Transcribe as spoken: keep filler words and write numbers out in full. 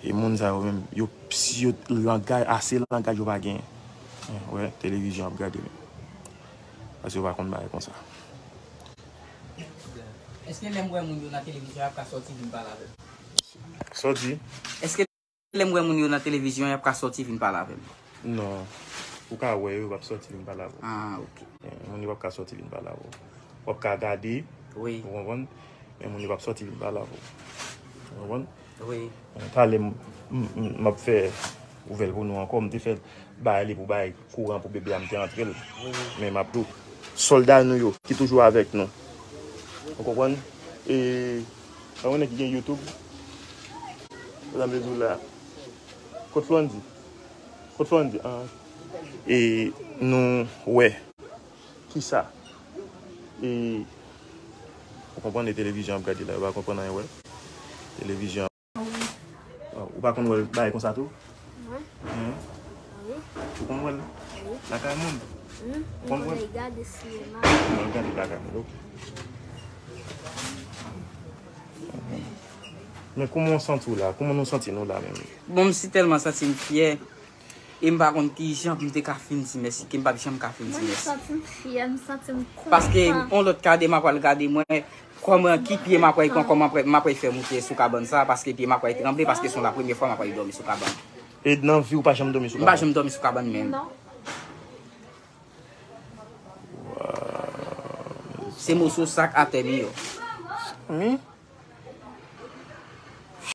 E moun sa yo menm, yo, si yo langaj, ase langaj yo pa genyen. Wè, televizyon ap gade menm. Paske yo pa konn bagay konsa. Èske lè m wè moun yo nan televizyon, y ap ka sòti vin pale avè m? Sòti. Èske lè m wè moun yo nan televizyon, y ap ka sòti vin pale avè m? Non. Ou ka wè yo, yo p ap sòti vin pale avè w. Ah, ok. Moun yo p ap ka sòti vin pale avè w. W ap ka gade, Wi, ou konprann? Men moun yo p ap sòti vin pale avè w. Ou konprann? wi. Talè m, m, m, m ap fè ouvè l pou nou ankò. M te fè bay li pou bay kouran pou bebe a, m te antre l. Men m ap di w, sòlda nou yo ki toujou avèk nou. Ou konprann? E pa konnen ki gen YouTube. Sa m vle di w la. Kot Flondi? Kot Flondi? Ah. E nou wè kisa? E ou konprann, e televizyon ap gade la, yo pa konprann anyen, wè. Televizyon. Ou pa konn wè bagay konsa tou? Mwen? Hen? Wi. Ou konn wè l? Wi. Lakay moun? Hmm? Ou konn wè l? Mwen gade sinema. Ou konn gade lakay moun, ok. Men kouman w santi w la? Kouman nou santi nou la menm? Bon, m si tèlman santi m fyè. E m pa konn kijan pou m te ka fin di mèsi, ke m p ap janm ka fin di Mwen mèsi. Santi m fyè, m santi m kontan. Paske yon lòt ka de m ap pral gade mwen, kòman, ki pye m ap pral pran, kòman m ap pral fè moute sou kabann sa, paske pye m ap pral tranble, paske se yon la premye fwa m ap pral dòmi sou kabann. E nan vi w pa janm dòmi sou M pa kabann? Janm dòmi sou kabann menm. Non. Se moso sak atè m yo. Wi.